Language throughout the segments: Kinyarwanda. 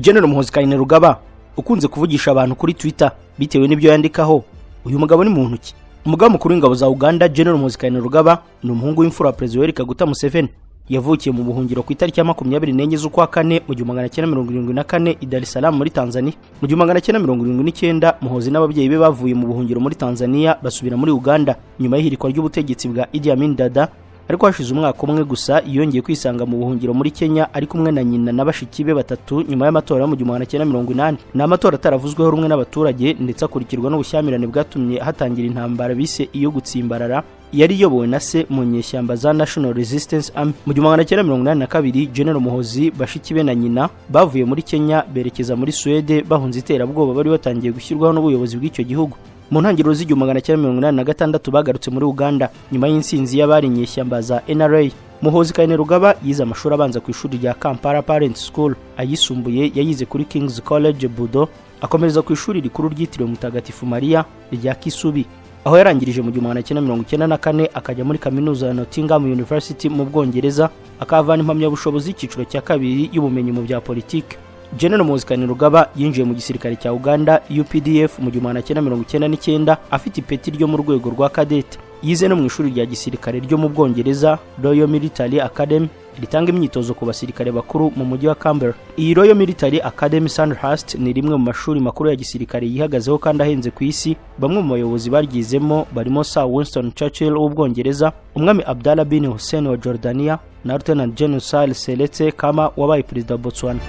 General Muhoozi Kainerugaba ukunze kuvugisha abantu kuri Twitter bitewe n'ibyo yandikaho, uyu mugabo ni muntu ki? Umugaba mukuru w'ingabo za Uganda, General Muhoozi Kainerugaba, ni umuhungu w'imfura wa Perezida Yoweri Kaguta Museveni. Yavukiye mu buhungiro ku itariki ya 24 z'ukwa kane mu 1974 i Dar es Salaam muri Tanzania. Mu 1979 Muhoozi n'ababyeyi be bavuye mu buhungiro muri Tanzania basubira muri Uganda nyuma y'ihirikwa ry'ubutegetsi bwa Idi Amin Dada, ariko hashize umwaka umwe gusa yongeye kwisanga mu buhungiro muri Kenya ari kumwe na nyina na bashiki be batatu nyuma y'amatora yo mu 1980. Ni amatora ataravuzweho rumwe n'abaturage, ndetse akurikirwa n'ubushyamirane bwatumye hatangira intambara bise iyo gutsimbarara, yari iyobowe na se mu nyeshyamba za National Resistance Army. Mu 1982 General Muhoozi, bashiki be na nyina bavuye muri Kenya berekeza muri Suwede bahunze iterabwoba bari batangiye gushyirwaho n'ubuyobozi bw'icyo gihugu. Mu ntangiriro z'1986 bagarutse muri Uganda nyuma y'insinzi y'abari inyeshyamba za NRA. Muhoozi Kainerugaba yize amashuri abanza ku ishuri rya Kampala Parents School, ayisumbuye yayize kuri King's College Budo, akomereza ku ishuri rikuru ryitiriwe Mutagatifu Mariya rya Kisubi, aho yarangirije mu 1994, akajya muri kaminuza ya Nottingham University mu Bwongereza, akahavana impamyabushobozi y'icyiciro cya kabiri y'ubumenyi mu bya politiki. General Muhoozi Kainerugaba yinjiye mu gisirikare cya Uganda UPDF mu 1999 afite ipeti ryo mu rwego rwa kadete. Yize no mu ishuri rya gisirikare ryo mu Bwongereza, Royal Military Academy, ritanga imyitozo ku basirikare bakuru mu mujyi wa Canberra. Iyi Royal Military Academy Sandhurst ni rimwe mu mashuri makuru ya gisirikare yihagazeho kandi ahenze ku isi. Bamwe mu bayobozi baryizemo barimo Sir Winston Churchill w'Ubwongereza, Umwami Abdallah bin Hussein wa Jordania na Lieutenant General Sir Seretse Khama wabaye perezida wa Botswana.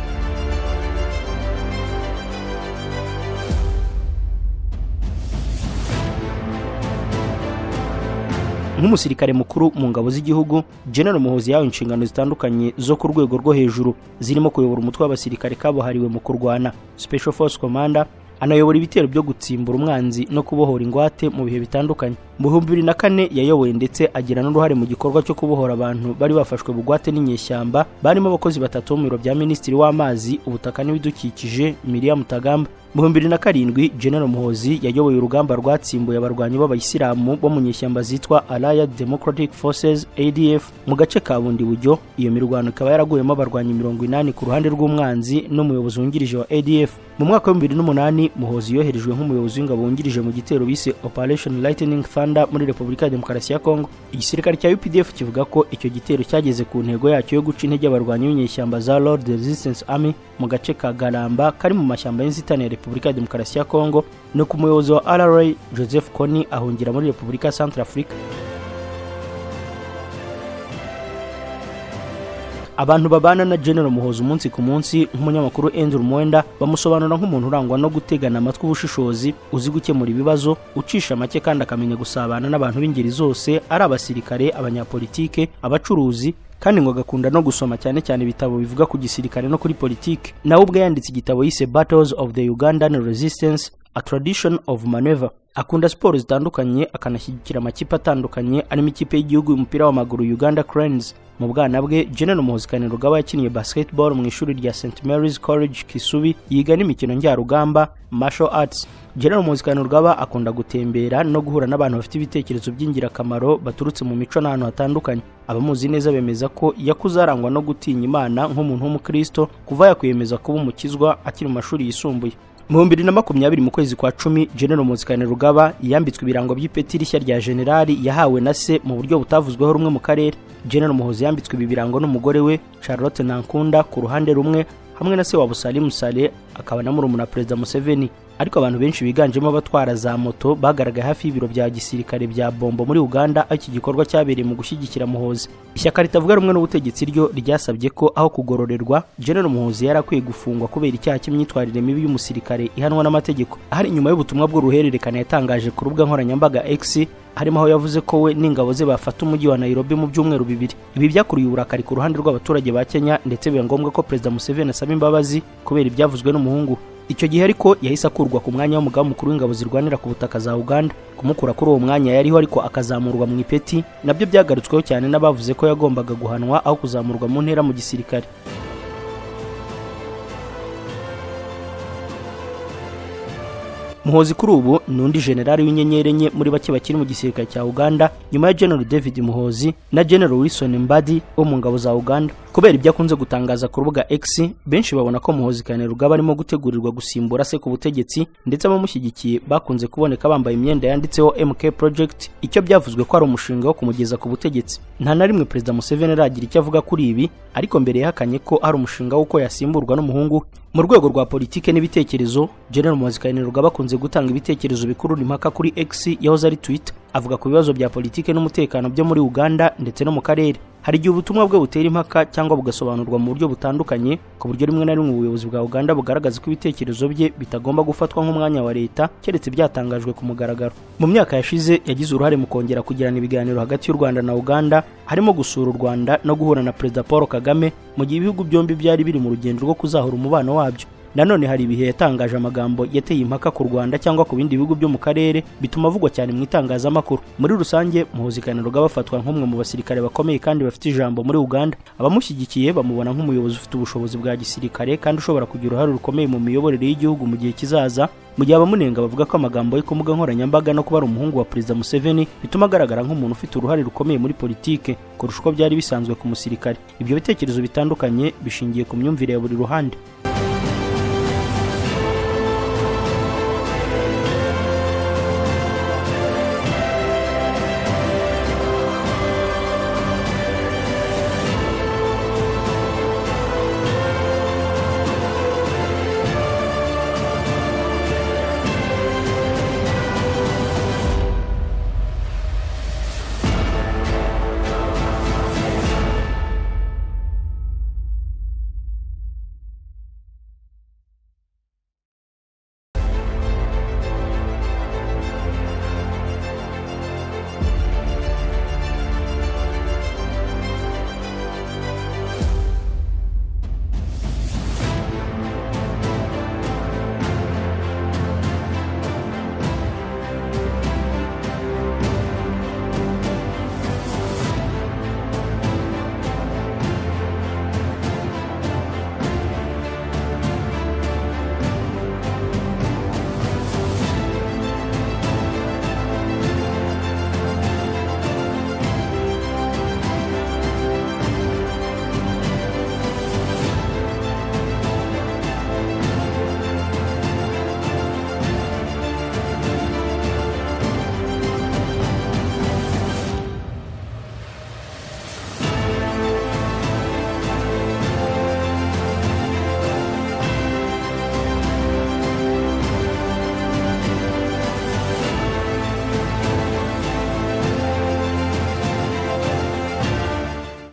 Nk'umusirikare mukuru mu ngabo z'igihugu, General Muhoozi yahawe inshingano zitandukanye zo ku rwego rwo hejuru, zirimo kuyobora umutwe w'abasirikare kabuhariwe mu kurwana, Special Force Commander, anayobora ibitero byo gutsimbura umwanzi no kubohora ingwate mu bihe bitandukanye. Mu 2004 yayoboye ndetse agira n'uruhare mu gikorwa cyo kubohora abantu bari bafashwe bugwate n'inyeshyamba, barimo abakozi batatu bo mu biro bya Minisitiri w'Amazi, Ubutaka n'Ibidukikije, Miriam Mutagamba. Mu 2007 General Muhoozi yayoboye urugamba rwatsimbuye abarwanyi b'abayisilamu bo mu nyeshyamba zitwa Allied Democratic Forces, ADF, mu gace ka Bundibugyo. Iyo mirwano ikaba yaraguyemo abarwanyi 80 ku ruhande rw'umwanzi n'umuyobozi wungirije wa ADF. Mu mwaka wa 2008 Muhoozi yoherejwe nk'umuyobozi w'ingabo wungirije mu gitero bise Operation Lightning Thunder muri Repubulika ya Demokarasi ya Kongo. Igisirikare cya UPDF kivuga ko icyo gitero cyageze ku ntego yacyo yo guca intege abarwanyi b'inyeshyamba za Lord Resistance Army mu gace ka Garamba kari mu mashyamba y'inzitane ya Repubulika ya Demokarasi ya Kongo. Nuko umuyobozi wa LRA Joseph Kony ahungira muri Repubulika ya Centrafrique. Abantu babana na General Muhoozi umunsi ku munsi, nk'umunyamakuru Andrew Mwenda, bamusobanura nk'umuntu urangwa no gutegana amatwi, ubushishozi, uzi gukemura ibibazo, ucisha make kandi akamenya gusabana n'abantu b'ingeri zose, ari abasirikare, abanyapolitike, abacuruzi, kandi ngo agakunda no gusoma, cyane cyane ibitabo bivuga ku gisirikare no kuri politike. Nawe ubwe yanditse igitabo yise Battles of the Ugandan Resistance: A Tradition of Maneuver. Akunda siporo zitandukanye, akanashyigikira amakipe atandukanye arimo ikipe y'igihugu y'umupira w'amaguru, Uganda Cranes. Mu bwana bwe, General Muhoozi Kainerugaba yakiniye basketball mu ishuri rya St Mary's College Kisubi, yiga n'imikino njyarugamba, martial arts. General Muhoozi Kainerugaba akunda gutembera no guhura n'abantu bafite ibitekerezo by'ingirakamaro baturutse mu mico n'ahantu hatandukanye. Abamuzi neza bemeza ko yakuze arangwa no gutinya Imana nk'umuntu w'umukristo, kuva yakwiyemeza kuba umukizwa akiri mu mashuri yisumbuye. Mu 2020 mu kwezi kwa 10, General Muhoozi Kainerugaba yambitswe ibirango by'ipeti rishya rya generali yahawe na se mu buryo butavuzweho rumwe mu karere. General Muhoozi yambitswe ibi birango n'umugore we Charlotte Nankunda ku ruhande rumwe, hamwe na se wabo Salim Saleh, akaba na murumuna Perezida Museveni. Ariko abantu benshi biganjemo abatwara za moto bagaragaye hafi y'ibiro bya gisirikare bya Bombo muri Uganda, aho iki gikorwa cyabereye, mu gushyigikira Muhoozi. Ishyaka ritavuga rumwe n'ubutegetsi ryo ryasabye ko aho kugororerwa, General Muhoozi yari akwiye gufungwa kubera icyaha cy'imyitwarire mibi y'umusirikare ihanwa n'amategeko. Ahari inyuma y'ubutumwa bw'uruhererekane yatangaje ku rubuga nkoranyambaga X, harimo aho yavuze ko we n'ingabo ze bafata umujyi wa Nairobi mu byumweru 2. Ibi byakuriye uburakari ku ruhande rw'abaturage ba Kenya, ndetse biba ngombwa ko Perezida Museveni asaba imbabazi kubera ibyavuzwe n'umuhungu. Icyo gihe ariko yahise akurwa ku mwanya w'umugaba mukuru w'ingabo zirwanira ku butaka za Uganda. Kumukura kuri uwo mwanya yariho ariko akazamurwa mu ipeti, nabyo byagarutsweho cyane n'abavuze ko yagombaga guhanwa aho kuzamurwa mu ntera mu gisirikare. Muhoozi Kainerugaba Muhozi kuri ubu ni undi generali w'inyenyeri enye muri bake bakiri mu gisirikare cya Uganda, nyuma ya General David Muhozi na General Wilson Mbadi wo mu ngabo za Uganda. Kubera ibyo akunze gutangaza ku rubuga X, benshi babona ko Muhozi Kainerugaba arimo gutegurirwa gusimbura se ku butegetsi, ndetse abamushyigikiye bakunze kuboneka bambaye imyenda yanditseho MK Project, icyo byavuzwe ko ari umushinga wo kumugeza ku butegetsi. Nta na rimwe Perezida Museveni aragira icyo avuga kuri ibi, ariko mbere yahakanye ko ari umushinga w'uko yasimburwa n'umuhungu we. Mu rwego rwa politike n'ibitekerezo, General Muhoozi Kainerugaba akunze gutanga ibitekerezo bikurura impaka kuri X yahoze ari Twitter, avuga ku bibazo bya politike n'umutekano byo muri Uganda ndetse no mu karere. Hari igihe ubutumwa bwe butera impaka cyangwa bugasobanurwa mu buryo butandukanye, ku buryo rimwe na rimwe ubuyobozi bwa Uganda bugaragaza ko ibitekerezo bye bitagomba gufatwa nk'umwanya wa leta, keretse byatangajwe ku mugaragaro. Mu myaka yashize yagize uruhare mu kongera kugirana ibiganiro hagati y'u Rwanda na Uganda, harimo gusura u Rwanda no guhura na Perezida Paul Kagame mu gihe ibihugu byombi byari biri mu rugendo rwo kuzahura umubano wabyo. Nanone hari ibihe yatangaje amagambo yateye impaka ku Rwanda cyangwa ku bindi bihugu byo mu karere, bituma avugwa cyane mu itangazamakuru. Muri rusange, Muhoozi Kainerugaba afatwa nk'umwe mu basirikare bakomeye kandi bafite ijambo muri Uganda. Abamushyigikiye bamubona nk'umuyobozi ufite ubushobozi bwa gisirikare kandi ushobora kugira uruhare rukomeye mu miyoborere y'igihugu mu gihe kizaza, mu gihe abamunenga bavuga ko amagambo ye ku mbuga nkoranyambaga no kuba ari umuhungu wa Perezida Museveni bituma agaragara nk'umuntu ufite uruhare rukomeye muri politike kurusha uko byari bisanzwe ku musirikare. Ibyo bitekerezo bitandukanye bishingiye ku myumvire ya buri ruhande.